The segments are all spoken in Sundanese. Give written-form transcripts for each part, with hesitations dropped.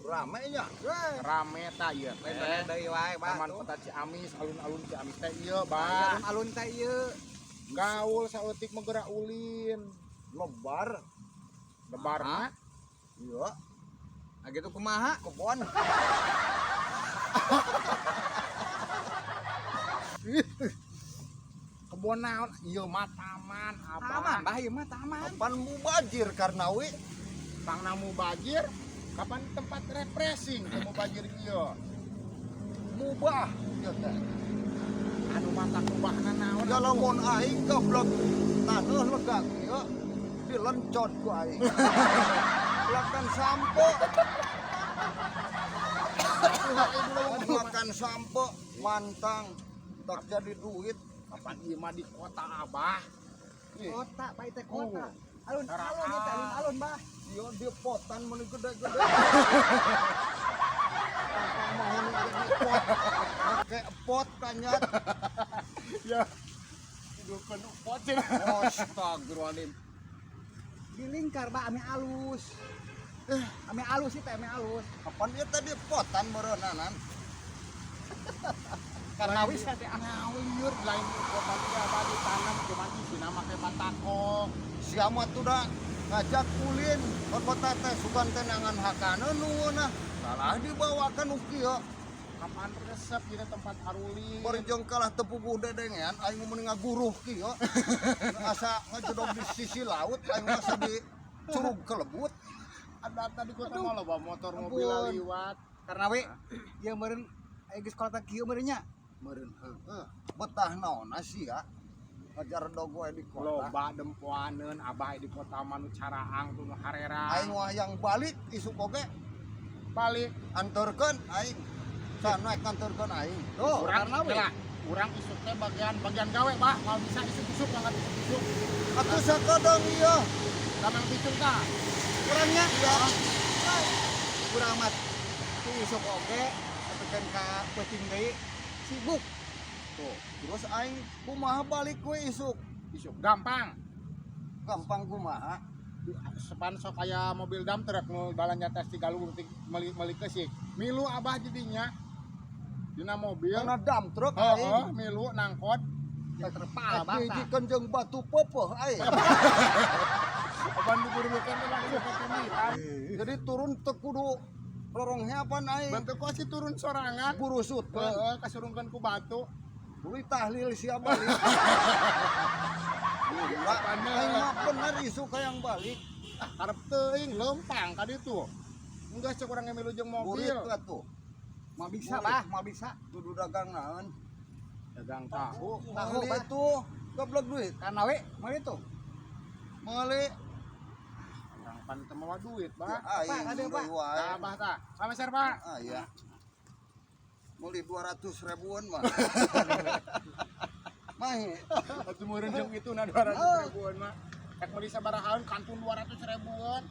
Rame nya. Rame ta ieu teh. Lain deui wae, Bah. Taman Tuh. Kota Ciamis, alun-alun Ciamis teh ieu, Bah. Alun-alun teh ieu. Gaul saeutik mah geura ulin. Lebar. Lebarna. Iya, Nah gitu kumaha? Kebon. Kebon naon? Ieu mah taman, Abah. Taman, Bah, ieu mah taman. Kapan mubajir karnawi? Tangna mubajir, kapan tempat refreshing teh mubajir ieu? Mubah ieu teh. Anu mata kubahna naon? Ya lamun aing goblok taneuh lega ieu dilencot ku aing. Lakan sampo. Makan sampo mantang tak jadi duit. Kapan ieu mah di kota, Abah? Ih, Kota, Pak, teh kota. Oh. Alun-alun ieu teh alun-alun, Bah. Ieu dia potan meuni gede-gede. Tanpa mahoni jadi pot. Make pot kanyat. Ya. Dukun pot cenah. Astagfirullahaladzim. Di lingkar, Bah, ame alus. Ame alus sih teh, ame alus. Kapan ieu tadi potan meureunanan? Karena wis teh Ngawur lain kota teh Abah ditanam cuman isina make batako. Siapa tuh dah ngajak ulin ke kota teh sugan teh nangan hakana nu ngeunah. Salah dibawakan nu kieu. Kapan resep dina tempat arulin? Bari jeung kalah teu puguh dedengean aing mah meuni ngaguruh kieu. Asa ngajedog di sisi laut aing mah asa di curug kelebut. Ada tadi kota mah loba motor mobil Ampun. liwat. Karena we ieu meureun aya geus kota kieu meureun nya. Meureun heueuh. Betah naonna sia. Ngajar dog we di kota. Loba dempoaneun Abah di kota mah nu caraang tuh nu harerang. Aing mah yang balik isuk oge balik anterkeun aing. Sana anterkeun aing. Tuh, urang karena we. lah, urang isuk teh bagian bagian gawe, Bah, mau bisa isuk-isuk banget isuk-isuk. Atuh sakadang ieu. Kamang picung tah. Urangnya Iya. urang mah ti isuk oge tepikeun ka peuting deui sibuk. Tuh, terus aing kumaha balik we isuk? Isuk gampang. Gampang kumaha? Sepan sok aya mobil dump truck nu balanja tes tiga lu meuli meuli keusik. Milu Abah jadinya dina mobil. Karena dump truck Heeh, aing. milu nangkot. Ya terpal, Bah. Tah. Dijikeun jeung batu popeh aing. Oban diburukeun teh langsung ke pimitan. Jadi turun teu kudu rorongheapan aing. Bentuk kok si turun sorangan. Burusut kan. Heeh, kasurungkeun ku batu. Tuluy tahlil sia balik. Enggak, aing mah bener isuk hayang balik. Ah, karep teuing lempang ka ditu. Enggak cek urang milu jeung Burit mobil. atuh. Mau bisa, Bah, mau bisa. Kudu dagang naon? Dagang tahu. Tahu, Meuli Bah. itu goblok duit. Karena we meuli tuh. Meuli Urang pan teu mawa duit, Bah. aing Pak, ada, Pak. deui wae. Tah, Abah tah. Sama share, Pak. Ah iya. Meuli 200 ribuan mah. Mahi. Atuh meureun jeung itu na 200 ribuan mah. Rek meuli sabarahaeun kantun 200 ribuan.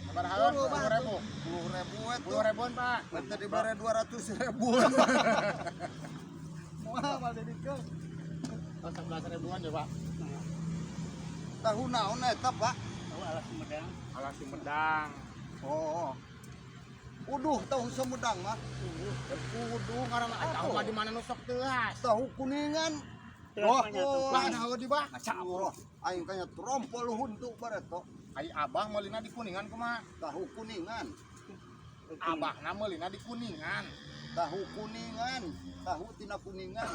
Sabarahaeun? Sepuluh, Pak. 10 ribu. 10 ribu itu. 10 ribuan, Pak. Nanti dibere 200 ribuan. Moal mal dibikeun. Oh, 11 ribuan ya, Pak. Tahu naon eta, Pak? Tahu alas Sumedang. Alas Sumedang. Oh. Uduh tahu Sumedang mah. Kudu ngaranna tahu mah di mana nu sok teuas. Tahu Kuningan. Oh, Oh, lah nah di bah. Oh, aing kayaknya trompol huntu bareto. Ai Abah meulina di Kuningan kumaha? Tahu Kuningan. Abahna meulina di Kuningan. Tahu Kuningan. Tahu tina Kuningan.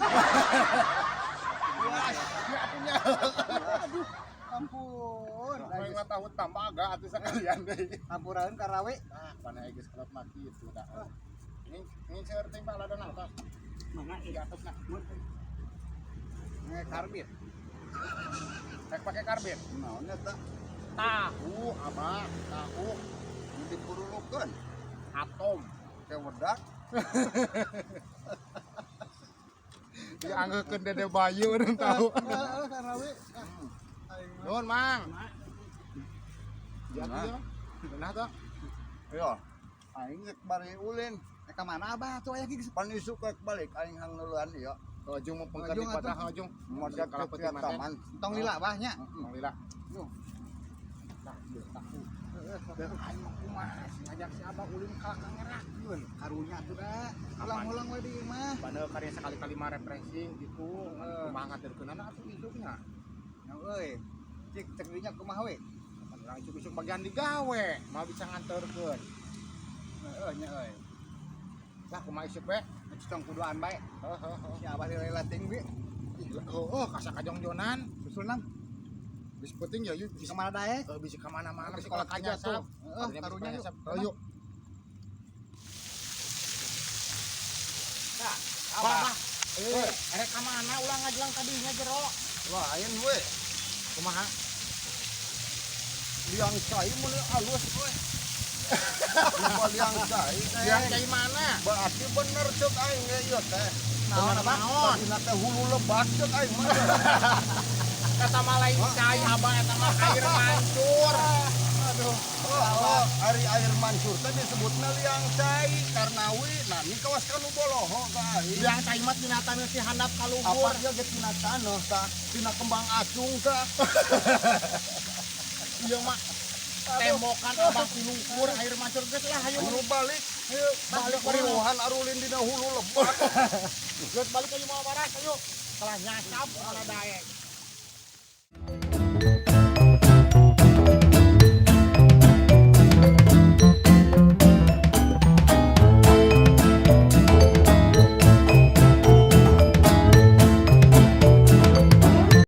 Wah, Ya atunya. Aduh, ampun. Aing mah tahu tambah agak atuh sekalian deui. Ampuraeun karawe. Ah, pana geus kelep mah kitu dah. Ini seueur teh Pak ladana atas. Mana Di atas nah. Nge karbit. Rek pakai karbit. Naon eta? Tahu, Abah, tahu Nu dipurulukeun atom. ke wedak. Dianggekeun dede bayi urang tahu. Heeh, karawe. Nuhun, Mang. Jadi Nah. ya. Beunah toh? Yo. Aing rek bari ulin. Ka mana Abah tuh aya geus Pan isuk rek balik aing hang neuleuan ieu. Ojung mau pengker di Ojung kota atuh. ojung. Modal Kalau ke peti manten. taman. Tong lila Bah nya. Tong lila. Yuh. Nah, ieu tahu. Dan aing mah kumaha sih ngajak si Abah ulin kalah ka ngerakeun. Karunya atuh da. Ulang-ulang we di imah. Padahal karya sekali-kali mah refreshing gitu. Heeh. Kumaha ngaterkeunana atuh isuknya. Nya euy. Cik cek dinya kumaha we? Kapan urang isuk-isuk bagian digawe, mah bisa nganterkeun. Heeh nya euy. Lah kumaha isuk we? Tong kuduan bae. Heeh heeh. Si Abah dilelating bi. Ih, heueuh kasakajongjonan. Susul nang Bis penting ya yuk bisa kemana daek? Bisa kemana-mana. Bisa kolak aja tuh. Heeh, karunya yuk. Yuk. Nah, Abah. Eh, erek ka mana ulah ngajelang tadinya jero. Lain we. Kumaha? Liang cai mun alus we. Lupa liang cai teh. Liang cai mana? Berarti bener cek aing ge ieu teh. Naon, Abah? Naon? Tadina teh hulu lebak cek aing mah. Kata mah lain cai Abah, eta mah air mancur. Aduh. Oh, ari air mancur teh disebutna liang cai karena wi nami kawas kanu boloho ka aing. Liang cai mah tina taneuh si handap ka Apa luhur. dia ge tina taneuh tah, tina kembang acung tah. Ieu mah tembokan Abah ti luhur air mancur geus lah hayu. Ayo balik, Hayu balik bari riweuhan arulin dina hulu lebak. Geus balik ayo mau waras ayo. Kalah nyasab kana daek.